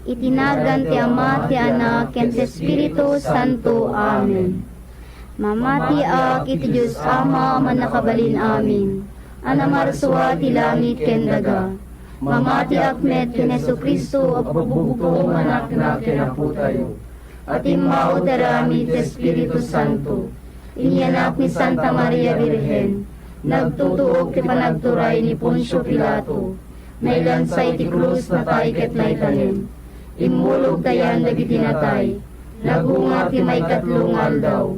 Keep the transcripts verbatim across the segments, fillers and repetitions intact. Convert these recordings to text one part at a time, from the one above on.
Iti nagan ti Ama, ti Anak, ken ti Espiritu Santo. Amen. Mamatiak iti Dios Ama a Mannakabalin-amin, a namarsua ti langit ken daga. Mamatiak met ken Jesu-Cristo a bugbugtong nga Anakna ken Apotayo, a timmao ti aramid ti Espiritu Santo. Inyanak ni Santa Maria Birhen, nagtutuok ti panagturay ni Poncio Pilato, nailansa iti krus, natay ket naitanem. Immulog ta yan dagiti natay, nagungar ti maikatlo nga aldaw.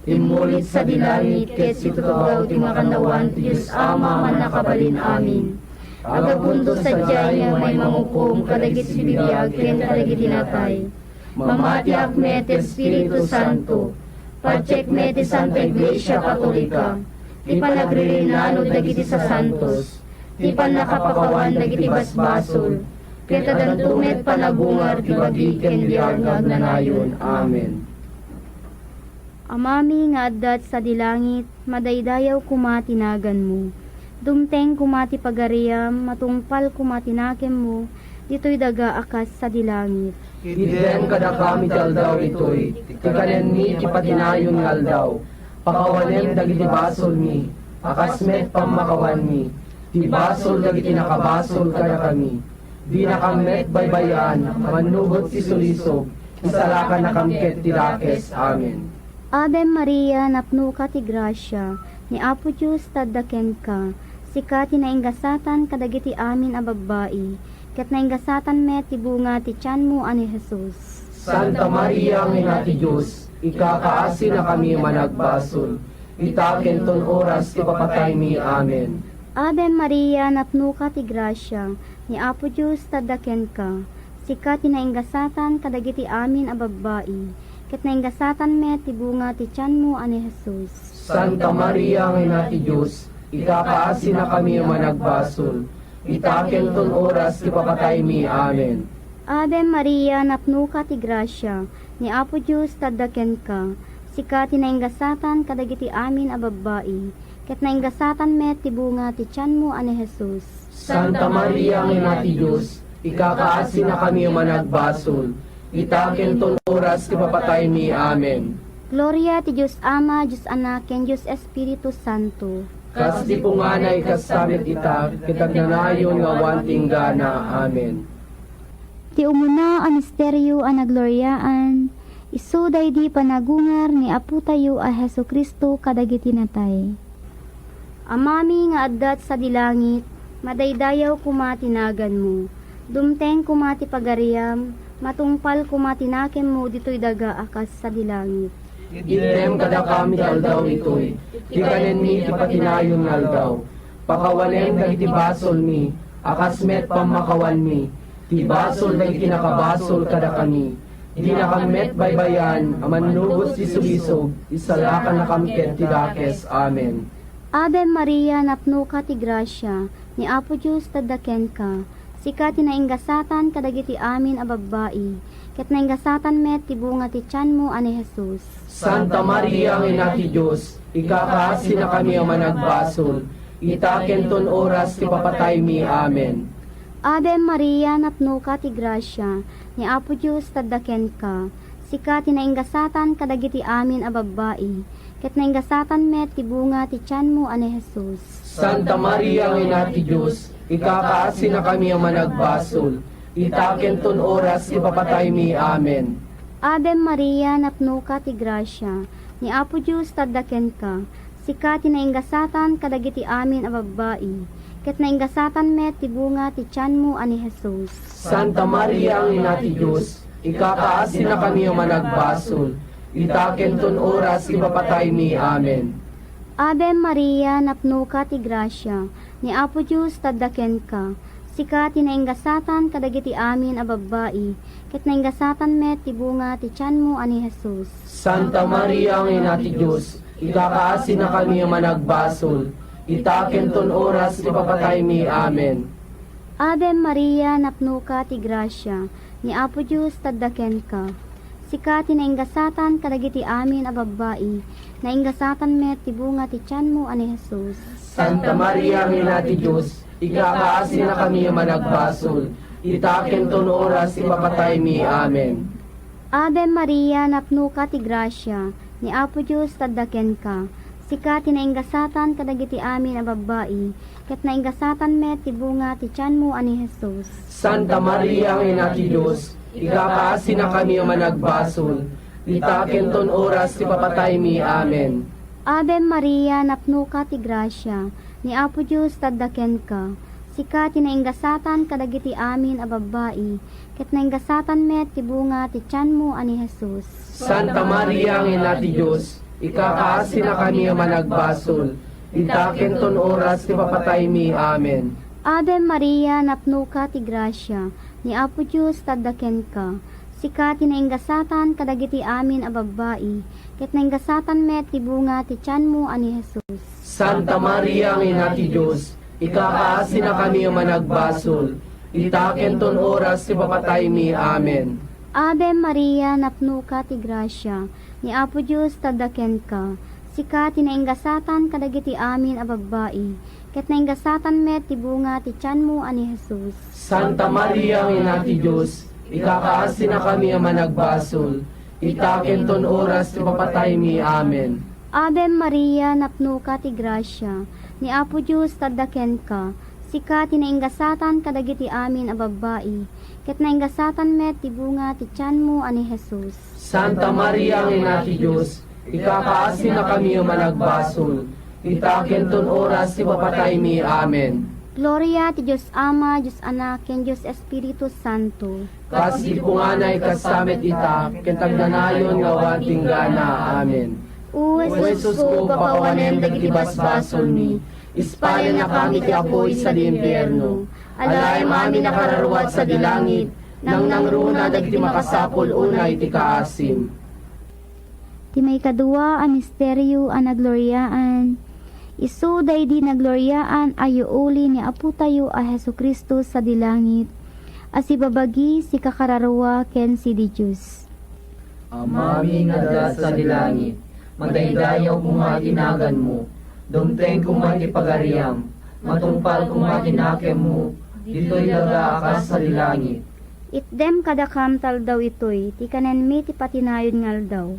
Immulit sadi langit ket situtugaw ti makannawan ti Dios Ama a Mannakabalin-amin. Aggapunto sadiay nga umay mangukom kadagiti bibiag ken kadagiti natay. Mamatiak met ti Espiritu Santo. Patiek met ti Santa Iglesia Katolika, ti panagririnanon dagiti sasantos, ti pannakapakawan dagiti basbasol, ket addanto met panagungar ti bagi ken biag nga agnanayon. Amen. Amami nga adda sadi langit, madaydayaw koma ti naganmo. Dumteng koma ti pagariam, matungpal koma ti nakemmo, ditoy daga a kas sadi langit. Itdem kadakami ti aldaw itoy, ti kanenmi ti patinayon nga aldaw. Pakawanem dagiti basolmi, a kas met pammakawanmi, ti basol dagiti nakabasol kadakami. Dinakam met baybay-an a mannubot ti sulisog, isalakannakam ket ti dakes. Amen. Ave Maria, napnoka ti grasia, ni Apo Dios tadda kenka. Sika ti nainggasatan kadagiti amin a babbai, ket nainggasatan met ti bunga ti tianmo a ni Jesus. Santa Maria nga Ina ti Dios, ikakaasinakami a managbasol, ita ken ton oras ti papataymi. Amen. Ave Maria, napnoka ti grasia, ni Apo Dios tadda kenka. Sika ti nainggasatan kadagiti amin a babbai, ket nainggasatan met ti bunga ti tianmo a ni Jesus. Santa Maria nga Ina ti Dios, ikakaasinakami a managbasol, ita ken ton oras ti papataymi. Amen. Ave Maria, napnoka ti grasia, ni Apo Dios tadda kenka. Sika ti nainggasatan kadagiti amin a babbai, ket nainggasatan met ti bunga ti tianmo a ni Jesus. Santa Maria nga Ina ti Dios, ikakaasinakami a managbasol, ita ken ton oras ti papataymi. Amen. Gloria ti Dios Ama, Dios Anak, ken Dios Espiritu Santo. Kas di punganay, kasta met ita, ket agnanayon nga awan ti inggana. Amen. Ti umuna a misterio a nagloriaan, isu daydi panagungar ni Apotayo a Jesu-Cristo kadagiti natay. Amami nga adda sadi langit, madaydayaw koma ti naganmo. Dumteng koma ti pagariam, matungpal koma ti nakemmo ditoy daga a kas sadi langit. Itdem kadakami ti aldaw itoy, ti kanenmi ti patinayon nga aldaw. Pakawanem dagiti basolmi, a kas met pammakawanmi, ti basol dagiti nakabasol kadakami. Dinakam met baybay-an a mannubot ti sulisog, isalakannakam ket ti dakes. Amen. Ave Maria, napnoka ti grasia, ni Apo Dios tadda kenka. Sika ti nainggasatan kadagiti amin a babbai, ket nainggasatan met ti bunga ti tianmo a ni Jesus. Santa Maria nga Ina ti Dios, ikakaasinakami a managbasol, ita ken ton oras ti papataymi. Amen. Ave Maria, napnoka ti grasia, ni Apo Dios tadda kenka. Sika ti nainggasatan kadagiti amin a babbai, ket nainggasatan met ti bunga ti tianmo a ni Jesus. Santa Maria nga Ina ti Dios, ikakaasinakami a managbasol, ita ken ton oras ti papataymi. Amen. Ave Maria, napnoka ti grasia, ni Apo Dios tadda kenka. Sika ti nainggasatan kadagiti amin a babbai, ket nainggasatan met ti bunga ti tianmo a ni Jesus. Santa Maria nga Ina ti Dios, ikakaasinakami a managbasol, ita ken ton oras ti papataymi. Amen. Ave Maria, napnoka ti grasia, ni Apo Dios tadda kenka. Sika ti nainggasatan kadagiti amin a babbai, ket nainggasatan met ti bunga ti tianmo a ni Jesus. Santa Maria nga Ina ti Dios, ikakaasinakami a managbasol, ita ken ton oras ti papataymi. Amen. Ave Maria, napnoka ti grasia, ni Apo Dios tadda kenka. Sika ti nainggasatan kadagiti amin a babbai, nainggasatan met ti bunga ti tianmo a ni Jesus. Santa Maria nga Ina ti Dios, ikakaasinakami a managbasol, ita ken ton oras ti papataymi. Amen. Ave Maria, napnoka ti grasia, ni Apo Dios adda kenka. Sika ti nainggasatan kadagiti amin a babbai, ket nainggasatan met ti bunga ti tianmo a ni Jesus. Santa Maria nga Ina ti Dios, ikakaasinakami a managbasol, ita ken ton oras ti papataymi. Amen. Ave Maria, napnoka ti grasia, ni Apo Dios adda kenka. Sika ti nainggasatan kadagiti amin a babbai, ket nainggasatan met ti bunga ti tianmo a ni Jesus. Santa Maria nga Ina ti Dios, ikakaasinakami a managbasol, ita ken ton oras ti papataymi. Amen. Ave Maria, napnoka ti grasia, ni Apo Dios adda kenka. Sika ti nainggasatan kadagiti amin a babbai, ket nainggasatan met ti bunga ti tianmo a ni Jesus. Santa Maria nga Ina ti Dios, ikakaasinakami a managbasol, ita ken ton oras ti papataymi. Amen. Ave Maria, napnoka ti grasia, ni Apo Dios adda kenka. Sika ti nainggasatan kadagiti amin a babbai, ket nainggasatan met ti bunga ti tianmo a ni Jesus. Santa Maria nga Ina ti Dios, ikakaasinakami a managbasol, ita ken ton oras ti papataymi. Amen. Ave Maria, napnoka ti grasia, ni Apo Dios adda kenka. Sika ti nainggasatan kadagiti amin a babbai, ket nainggasatan met ti bunga ti tianmo a ni Jesus. Santa Maria nga Ina ti Dios, ikakaasinakami a managbasol, ita ken ton oras ti papataymi. Amen. Gloria ti Dios Ama, Dios Anak, ken Dios Espiritu Santo. Kas idi punganay, kasta met ita, ket agnanayon nga awan ti inggana. Amen. O Jesusko, pakawanem dagiti basbasolmi, ispalennakami ti apuy sadi impierno. Alaem amin a kararua sadi langit, nangnangruna dagiti makasapul unay ti kaasim. Ti maikadua a misterio a nagloriaan, isu daydi nagloriaan a yuuli ni Apotayo a Jesu-Cristo sadi langit, a sibabagi, sikakararua ken sidi Dios. Amami nga adda sadi langit, madaydayaw koma ti naganmo, dumteng koma ti pagariam, matungpal koma ti nakemmo, ditoy daga a kas sadi langit. Itdem kadakam ti aldaw itoy ti kanenmi ti patinayon nga aldaw.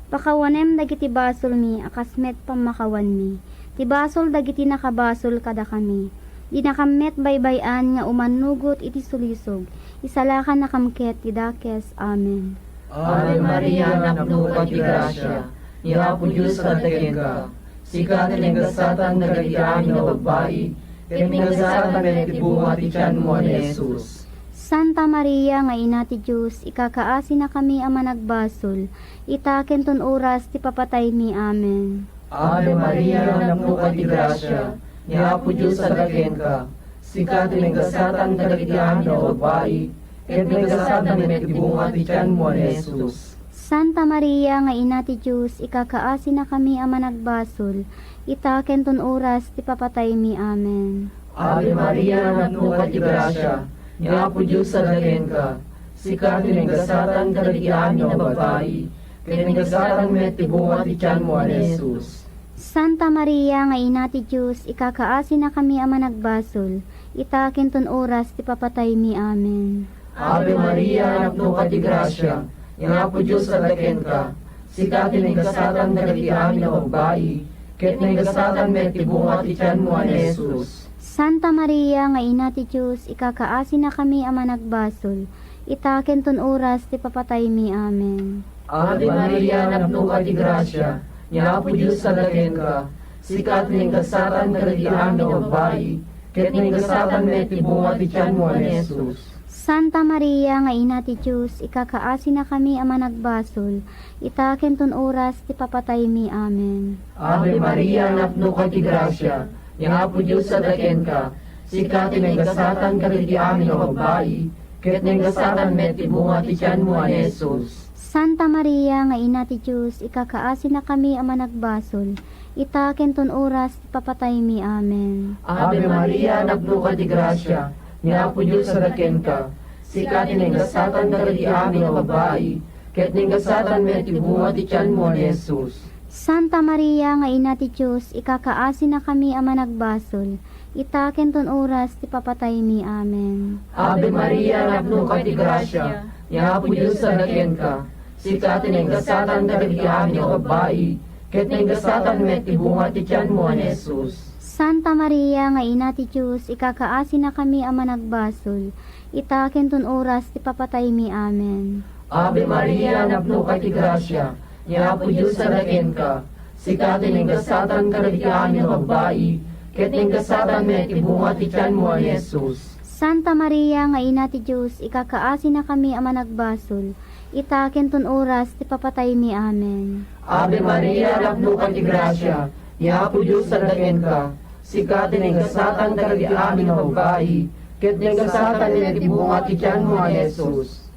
Pakawanem dagiti basolmi a kas met pammakawanmi ti basol dagiti nakabasol kadakami. Dinakam met baybay-an nga umannugot iti sulisog. Isalakannakam ket ti dakes. Amen. Ave Maria, napnoka ti grasia, ni Apo Dios adda kenka. Sika ti nagasatan dagiti amin a babbai, ket nagasatan met ti bunga ti tianmo a ni Jesus. Santa Maria nga Ina ti Dios, ikakaasinakami a managbasol, ita ken ton oras ti papataymi. Amen. Ave Maria, napnoka ti grasia, ni Apo Dios adda kenka. Sika ti nagasatan kadagiti amin a babbai, ket nagasatan met ti bunga ti tianmo a ni Jesus. Santa Maria nga Ina ti Dios, ikakaasinakami a managbasol, ita ken ton oras ti papataymi. Amen. Ave Maria, napnoka ti grasia, ni Apo Dios adda kenka. Sika ti nagasatan kadagiti amin a babbai, ket nagasatan met ti bunga ti tianmo a ni Jesus. Santa Maria nga Ina ti Dios, ikakaasinakami a managbasol, ita ken ton oras ti papataymi. Amen. Ave Maria, napnoka ti grasia, ni Apo Dios adda kenka. Sika ti nagasatan dagiti amin a babbai, ket nagasatan met ti bunga ti tianmo a ni Jesus. Santa Maria nga Ina ti Dios, ikakaasinakami a managbasol, ita ken ton oras ti papataymi. Amen. Ave Maria, napnoka ti grasia, ni Apo Dios adda kenka. Sika ti nagasatan dagiti amin a babbai, ket nagasatan met ti bunga ti tianmo a ni Jesus. Santa Maria nga Ina ti Dios, ikakaasinakami a managbasol, ita ken ton oras ti papataymi. Amen. Ave Maria, napnoka ti grasia, ni Apo Dios adda kenka. Sika ti nagasatan kadagiti amin a babbai, ket nagasatan met ti bunga ti tianmo a ni Jesus. Santa Maria nga Ina ti Dios, ikakaasinakami a managbasol, ita ken ton oras ti papataymi. Amen. Ave Maria, napnoka ti grasia, ni Apo Dios adda kenka. Sika ti nagasatan dagiti amin a babbai, ket nagasatan met ti bunga ti tianmo a ni Jesus. Santa Maria nga Ina ti Dios, ikakaasinakami a managbasol, ita ken ton oras ti papataymi. Amen. Ave Maria, napnoka ti grasia, ni Apo Dios adda kenka. Sika ti naingasatan kadagiti amin a babbai, ket naingasatan met ti bunga ti tianmo a ni Jesus. Santa Maria nga Ina ti Dios, ikakaasinakami a managbasol, ita ken ton oras ti papataymi. Amen. Ave Maria, napnoka ti grasia, ni Apo Dios adda kenka. Sika ti naingasatan kadagiti amin a babbai, ket naingasatan met ti bunga ti tianmo a ni Jesus. Santa Maria nga Ina ti Dios, ikakaasinakami a managbasol, ita ken ton oras ti papataymi. Amen. Ave Maria, napnoka ti grasia, ni Apo Dios adda kenka. Sika ti naingasatan kadagiti amin a babbai, ket naingasatan met ti bunga ti tianmo a ni Jesus.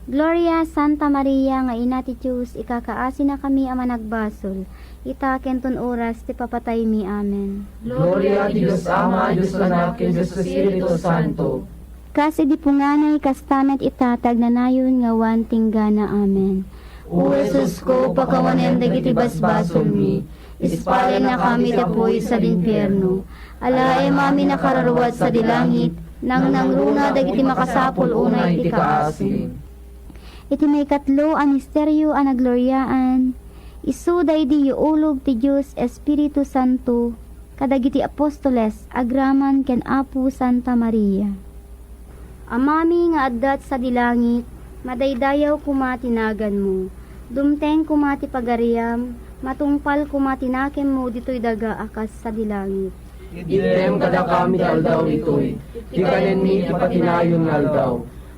Gloria, Santa Maria nga Ina ti Dios, ikakaasinakami a managbasol, ita ken ton oras ti papataymi. Amen. Gloria ti Dios Ama, Dios Anak, ken Dios Espiritu Santo. Kas idi punganay, kasta met ita ti agnanayon nga awan tinggana. Amen. O Jesusko, pakawanem dagiti basbasolmi, ispalennakami ti apuy sadi infierno. Alaem amin a kararua sadi langit, nangnangruna dagiti makasapul unay ti kaasi. Iti maikatlo a misterio a nagloriaan, isu daydi iulog ti Dios Espiritu Santo kadagiti apostoles agraman ken Apo Santa Maria. Amami nga adda sadi langit, madaydayaw koma ti naganmo. Dumteng koma ti pagariam, matungpal koma ti nakemmo ditoy daga a kas sadi langit. Itdem kadakami ti aldaw ditoy, ti kanenmi ti patinayon nga aldaw.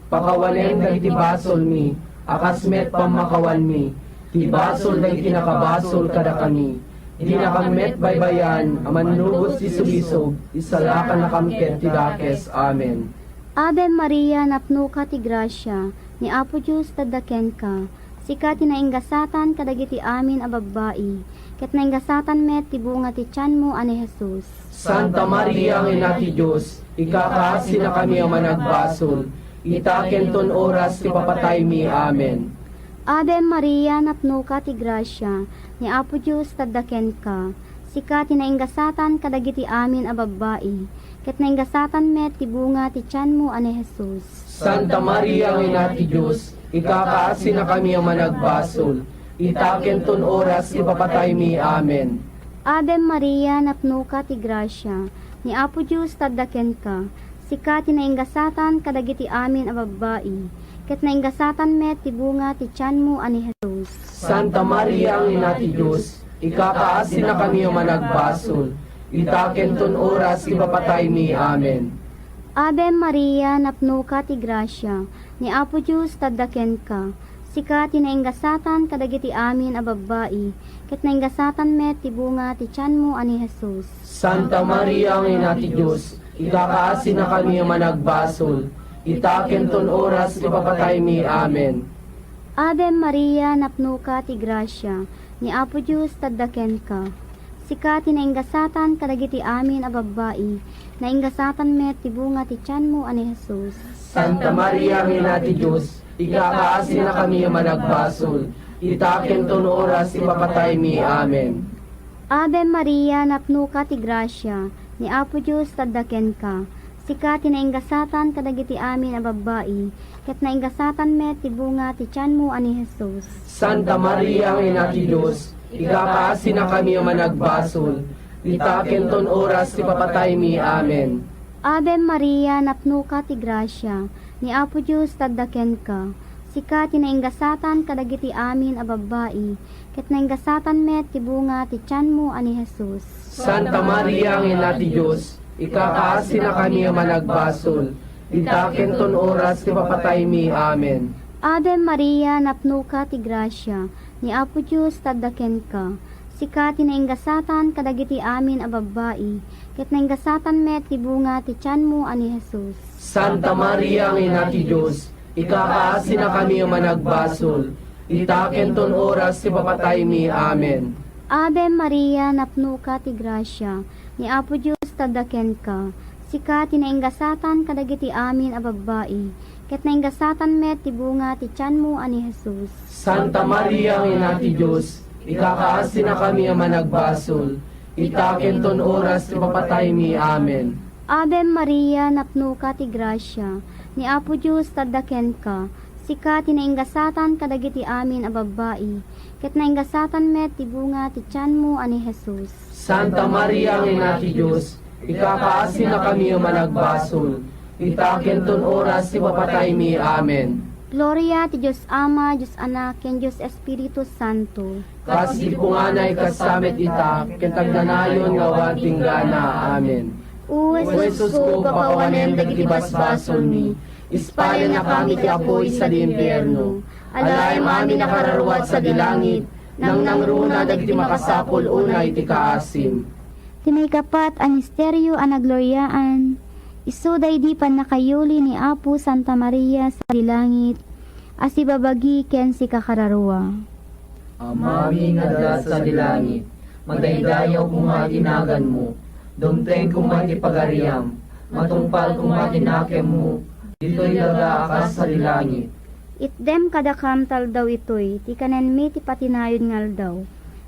Pakawanem dagiti basolmi, a kas met pammakawanmi ti basol dagiti nakabasol kadakami. Dinakam met baybay-an a mannubos ti sulisog, isalakannakam ket ti dakes. Amen. Ave Maria, napnoka ti grasia, ni Apo Dios adda kenka. Sika ti naingasatan kadagiti amin a babbai, ket naingasatan met ti bunga ti tianmo a ni Jesus. Santa Maria nga Ina ti Dios, ikakaasinakami a managbasol, ita ken ton oras ti papataymi. Amen. Ave Maria, napnoka ti grasia, ni Apo Dios adda kenka. Sika ti naingasatan kadagiti amin a babbai, ket naingasatan met ti bunga ti tianmo a ni Jesus. Santa Maria nga Ina ti Dios, ikakaasinakami a managbasol, ita ken ton oras ti papataymi. Amen. Ave Maria, napnoka ti grasia, ni Apo Dios adda kenka. Sika ti naingasatan kadagiti amin a babbai, ket naingasatan met ti bunga ti tianmo a ni Jesus. Santa Maria nga Ina ti Dios, ikakaasinakami a managbasol, ita ken ton oras ti papataymi. Amen. Ave Maria, napnoka ti grasia, ni Apo Dios adda kenka. Sika ti naingasatan kadagiti amin a babbai, ket naingasatan met ti bunga ti tianmo a ni Jesus. Santa Maria nga Ina ti Dios, ikakaasinakami a managbasol, ita ken ton oras ti papataymi. Amen. Ave Maria, napnoka ti grasia, ni Apo Dios adda kenka. Sika ti naingasatan kadagiti amin a babbai, naingasatan met ti bunga ti tianmo a ni Jesus. Santa Maria nga Ina ti Dios, ikakaasinakami a managbasol, ita ken ton oras ti papataymi. Amen. Ave Maria, napnoka ti grasia, ni Apo Dios adda kenka. Sika ti naingasatan kadagiti amin a babbai, ket naingasatan met ti bunga ti tianmo a ni Jesus. Santa Maria nga Ina ti Dios, ikakaasinakami a managbasol, ita ken ton oras ti papataymi. Amen. Ave Maria, napnoka ti grasia, ni Apo Dios adda kenka. Sika ti naingasatan kadagiti amin a babbai, ket naingasatan met ti bunga ti tianmo a ni Jesus. Santa Maria nga Ina ti Dios, ikakaasinakami a managbasol, ita ken ton oras ti papataymi. Amen. Ave Maria, napnoka ti grasia, ni Apo Dios adda kenka. Sika ti naingasatan kadagiti amin a babbai, ket naingasatan met ti bunga ti tianmo a ni Jesus. Santa Maria nga Ina ti Dios, ikakaasinakami a managbasol, ita ken ton oras ti papataymi. Amen. Ave Maria, napnoka ti grasia, ni Apo Dios adda kenka. Sika ti naingasatan kadagiti amin a babbai, ket naingasatan met ti bunga ti tianmo a ni Jesus. Santa Maria nga Ina ti Dios, ikakaasinakami a managbasol, ita ken ton oras ti papataymi. Amen. Ave Maria, napnoka ti grasia, ni Apo Dios adda kenka. Sika ti nainggasatan kadagiti amin a babbai, ket nainggasatan met ti bunga ti tianmo a ni Jesus. Santa Maria nga Ina ti Dios, ikakaasinakami a managbasol, ita ken ton oras ti papataymi. Amen. Gloria ti Dios Ama, Dios Anak, ken Dios Espiritu Santo. Kas idi punganay, kasta met ita, ken agnanayon nga awan tinggana. Amen. O Jesusko, pakawanem dagiti basbasolmi, ispalennakami ti apuy sadi impierno. Alaem amin a kararua sadi langit, nangnangruna dagiti makasapul unay ti kaasim. Ti maikapat a misterio a nagloriaan, isu daydi pannakayuli ni Apo Santa Maria sadi langit a sibabagi ken sikakararua. Amami nga adda sadi langit, madaydayaw koma ti naganmo, dumteng koma ti pagariam, matungpal koma ti nakemmo, ditoy daga a kas sadi langit. Itdem kadakam ti aldaw itoy ti kanenmi ti patinayon nga aldaw.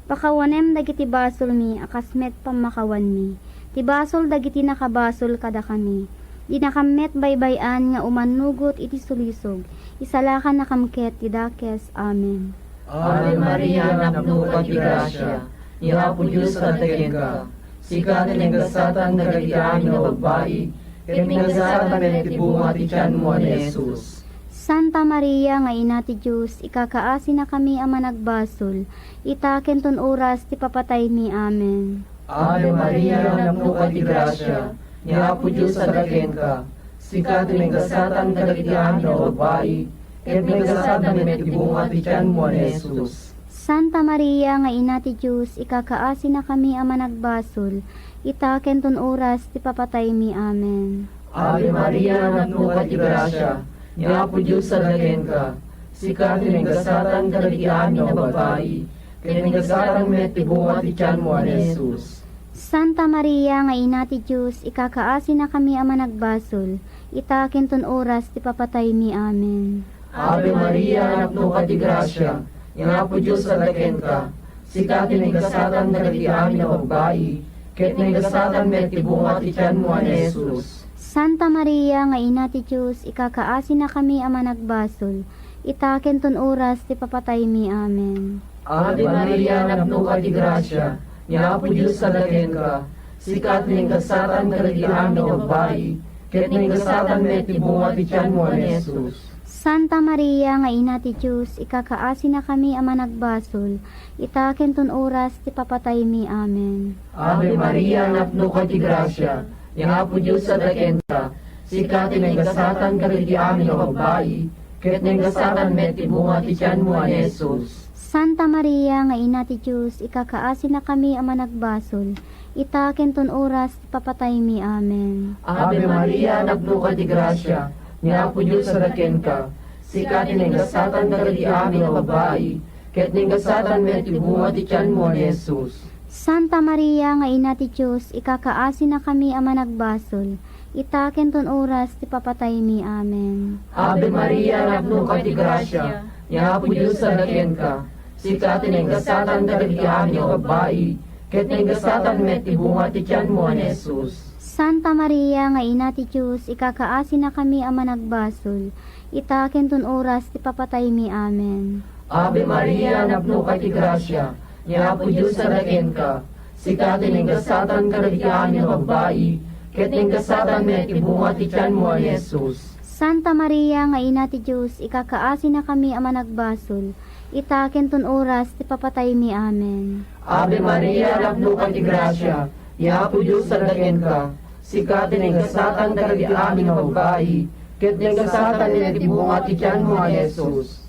Pakawanem dagiti basolmi a kas met pammakawanmi ti basol dagiti nakabasol kadakami. Dinakam met baybay-an nga umannugot iti sulisog. Isalakannakam ket ti dakes. Amen. Ave Maria, napnoka ti grasia, ni Apo Dios adda kenka. Sika ti nagasatan dagiti amin a babbai, ket nagasatan met ti bunga ti tianmo a ni Jesus. Santa Maria nga Ina ti Dios, ikakaasinakami a managbasol, ita ken ton oras ti papataymi. Amen. Ave Maria, napnoka ti grasia, ni Apo Dios adda kenka. Sika ti nagasatan kadagiti amin a babbai, ket nagasatan met ti bunga ti tianmo a ni Jesus. Santa Maria nga Ina ti Dios, ikakaasinakami a managbasol, ita ken ton oras ti papataymi. Amen. Ave Maria, napnoka ti grasia, ni Apo Dios adda kenka. Sika ti nagasatan kadagiti amin a babbai, ket nagasatan met ti bunga ti tianmo a ni Jesus. Santa Maria nga Ina ti Dios, ikakaasinakami a managbasol, ita ken ton oras ti papataymi. Amen. Ave Maria, napnoka ti grasia, ni Apo Dios adda kenka. Sika ti nagasatan kadagiti amin a babbai, ket nagasatan met ti bunga ti tianmo a ni Jesus. Santa Maria nga Ina ti Dios, ikakaasinakami a managbasol, ita ken ton oras ti papataymi. Amen. Ave Maria, napnoka ti grasia, ni Apo Dios adda kenka. Sika ti nagasatan kadagiti amin a babbai, ket nagasatan met ti bunga ti tianmo a ni Jesus. Santa Maria nga Ina ti Dios, ikakaasinakami a managbasol, ita ken ton oras ti papataymi. Amen. Ave Maria, napnoka ti grasia, ni Apo Dios adda kenka. Sika ti nagasatan kadagiti amin a babbai, ket nagasatan met ti bunga ti tianmo a ni Jesus. Santa Maria nga Ina ti Dios, ikakaasinakami a managbasol, ita ken ton oras ti papataymi. Amen. Ave Maria, napnoka ti grasia, ni Apo Dios adda kenka. Sika ti nagasatan kadagiti amin a babbai, ket nagasatan met ti bunga ti tianmo a ni Jesus. Santa Maria nga Ina ti Dios, ikakaasinakami a managbasol, ita ken ton oras ti papataymi. Amen. Ave Maria, napnoka ti grasia, ni Apo Dios adda kenka. Sika ti nagasatan kadagiti amin a babbai, ket nagasatan met ti bunga ti tianmo a ni Jesus. Santa Maria nga Ina ti Dios, ikakaasinakami a managbasol, ita ken ton oras ti papataymi. Amen. Ave Maria, napnoka ti grasia, ni Apo Dios adda kenka. Sika ti nagasatan kadagiti amin a babbai, ket nagasatan met ti bunga ti tianmo a ni Jesus. Santa Maria nga Ina ti Dios, ikakaasinakami a managbasol, ita ken ton oras ti papataymi. Amen. Ave Maria, napnoka ti grasia, ni Apo Dios adda kenka. Sika ti nagasatan kadagiti amin a babbai, ket nagasatan met ti bunga ti tianmo a ni Jesus.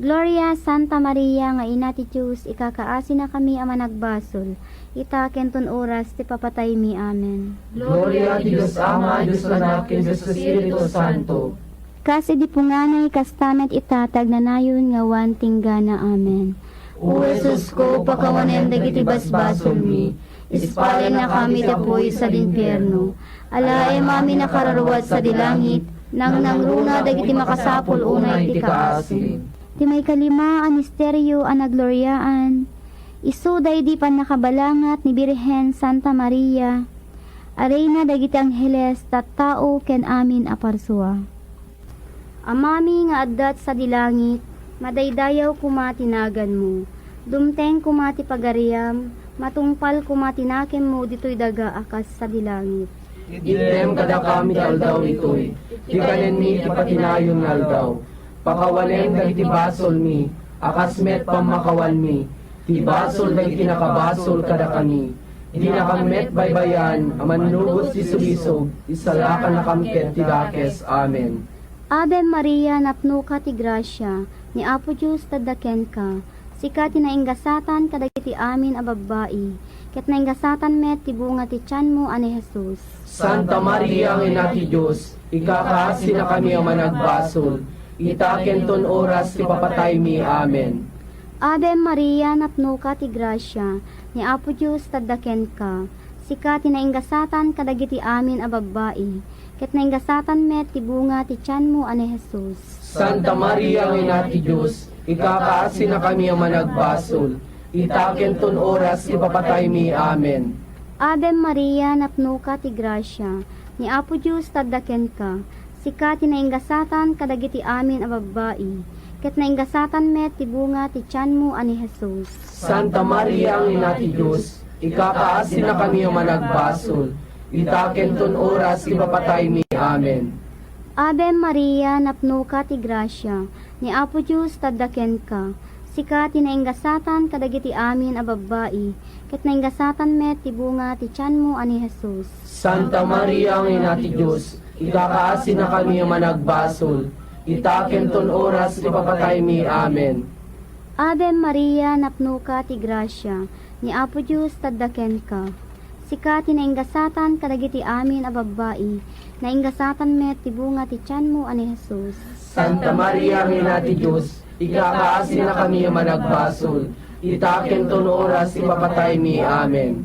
Gloria, Santa Maria nga Ina ti Dios, ikakaasinakami a managbasol, ita ken ton oras ti papataymi. Amen. Gloria ti Dios Ama, Dios Anak, ken Dios Espiritu Santo. Kas idi punganay, kasta met ita ti agnanayon nga awan tinggana. Amen. O Jesusko, pakawanem dagiti basbasolmi, ispalennakami ti apuy sadi impierno. Alaem amin a kararua sadi langit, nangnangruna dagiti makasapul unay ti kaasim. Ti maikalima a misterio a nagloriaan, isu daydi pannakabalangat ni Birhen Santa Maria a Reyna dagiti angheles, tattao ken amin a parsua. Amami nga adda sadi langit, madaydayaw koma ti naganmo. Dumteng koma ti pagariam, matungpal koma ti nakemmo ditoy daga a kas sadi langit. Itdem kadakami ti aldaw itoy, ti kanenmi ti patinayon nga aldaw. Pakawanem dagiti basolmi, a kas met pammakawanmi ti basol dagiti nakabasol kadakami. Dinakam met baybayan a mannugot ti sulisog, isalakannakam ket ti dakes. Amen. Ave Maria, napnoka ti grasia, ni Apo Dios adda kenka. Sika ti naingasatan kadagiti amin a babbai, ket naingasatan met ti bunga ti tianmo a ni Jesus. Santa Maria nga Ina ti Dios, ikakaasinakami a managbasol, ita ken ton oras ti papataymi. Amen. Ave Maria, napnoka ti grasia, ni Apo Dios adda kenka. Sika ti naingasatan kadagiti amin a babbai, ket naingasatan met ti bunga ti tianmo a ni Jesus. Santa Maria nga Ina ti Dios, ikakaasinakami a managbasol, ita ken ton oras ti papataymi. Amen. Ave Maria, napnoka ti grasia, ni Apo Dios adda kenka. Sika ti naingasatan kadagiti amin a babbai, ket naingasatan met ti bunga ti tianmo a ni Jesus. Santa Maria nga Ina ti Dios, ikakaasinakami a managbasol, ita ken ton oras ti papataymi. Amen. Ave Maria, napnoka ti grasia, ni Apo Dios adda kenka. Sika ti naingasatan kadagiti amin a babbai, ket naingasatan met ti bunga ti tianmo a ni Jesus. Santa Maria nga Ina ti Dios, ikakaasinakami a managbasol, ita ken ton oras ti papataymi. Amen. Ave Maria, napnoka ti grasia, ni Apo Dios adda kenka. Sika ti naingasatan kadagiti amin a babbai, naingasatan met ti bunga ti tianmo a ni Jesus. Santa Maria nga Ina ti Dios, ikakaasinakami a managbasol, ita ken ton oras ti papataymi. Amen.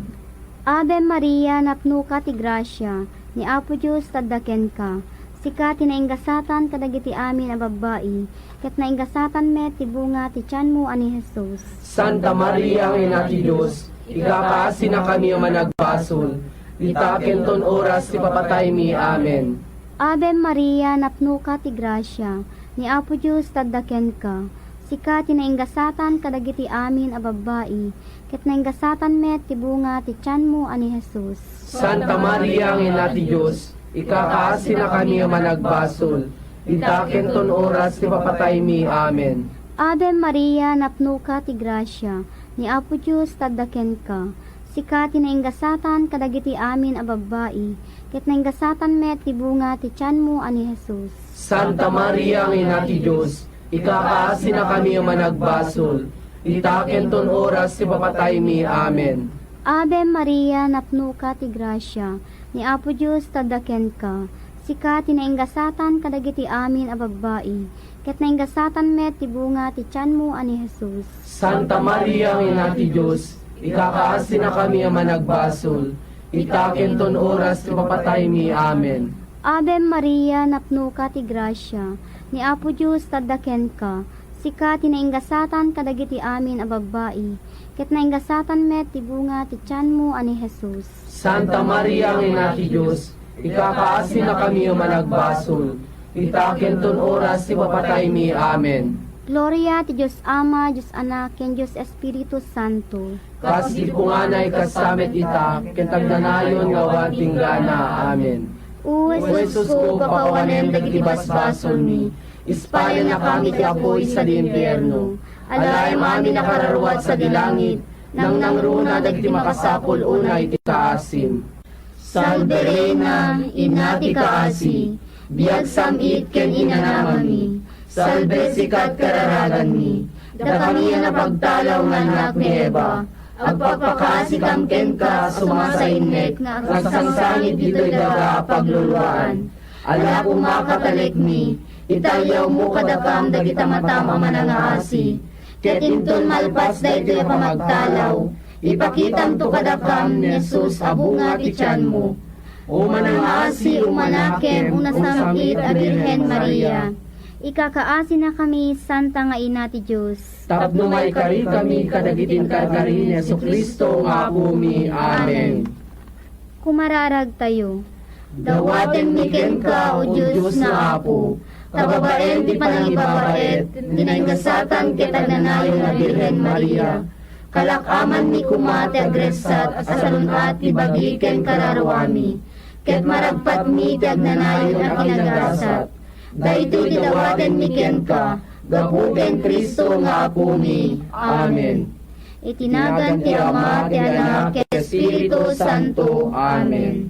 Ave Maria, napnoka ti grasia, ni Apo Dios adda kenka. Sika ti naingasatan kadagiti amin a babbai, ket naingasatan met ti bunga ti tianmo a ni Jesus. Santa Maria nga Ina ti Dios, ikakaasinakami a managbasol, ita ken ton oras ti papataymi. Amen. Ave Maria, napnoka ti grasia, ni Apo Dios adda kenka. Sika ti naingasatan kadagiti amin a babbai, ket naingasatan met ti bunga ti tianmo a ni Jesus. Santa Maria nga Ina ti Dios, ikakaasinakami a managbasol, ita ken ton oras ti papataymi. Amen. Ave Maria, napnoka ti grasia, ni Apo Dios adda kenka. Sika ti naingasatan kadagiti amin a babbai, ket naingasatan met ti bunga ti tianmo a ni Jesus. Santa Maria nga Ina ti Dios, ikakaasinakami a managbasol, ita ken ton oras ti papataymi. Amen. Ave Maria, napnoka ti grasia, ni Apo Dios adda kenka. Sika ti naingasatan kadagiti amin a babbai, ket naingasatan met ti bunga ti tianmo a ni Jesus. Santa Maria nga Ina ti Dios, ikakaasinakami a managbasol, ita ken ton oras ti papataymi. Amen. Ave Maria, napnoka ti grasia, ni Apo Dios adda kenka. Sika ti naingasatan kadagiti amin a babbai, ket naingasatan met ti bunga ti tianmo a ni Jesus. Santa Maria nga Ina ti Dios, ikakaasinakami a managbasol, ita ken ton oras ti papataymi. Amen. Gloria ti Dios Ama, Dios Anak, ken Dios Espiritu Santo. Kas idi punganay, kasta met ita, ken agnanayon nga awan ti inggana. Amen. O Jesusko, pakawanem dagiti basbasolmi, ispalennakami ti apuy sadi impierno. Alaem amin a kararua sadi langit, nangnangruna dagiti makasapul unay ti kaasim. Salve Reina, Ina ti kaasi, biag sam-it ken inanamami. Salve sikat kararaganmi, dakami a napagtalaw nga annak ni Eva. Agpakpakaasikam kenka a sumasainnek nga agsangsangit ditoy daga a pagluluaan. Ala koma, katalekmi, italyawmo kadakam dagita matam a manangaasi. Ket inton malpas daytoy a pamagtalaw, ipakitamto kadakam ni Jesus a bunga ti tianmo. O manangaasi, o manakem, o nasam-it a Birhen Maria, ikakaasinakami, Santa nga Ina ti Dios, tapno maikarikami kadagiti inkarkari ni Jesu-Cristo nga Apomi. Amen. Pumararagtayo. Dawatenmi kenka, O Dios nga Apo, ta babaen ti panangibabaet, ti naingasatan ket agnanayon a Birhen Maria. Kalak-amanmi koma ti agressat a salun-at ti bagi ken kararuami, ket maragpatmi ti agnanayon a kinagasat. Daytoy ti dawatenmi kenka, gapu ken Cristo nga Apomi. Amen. Iti nagan ti Ama, ti Anak, ken Espiritu Santo. Amen.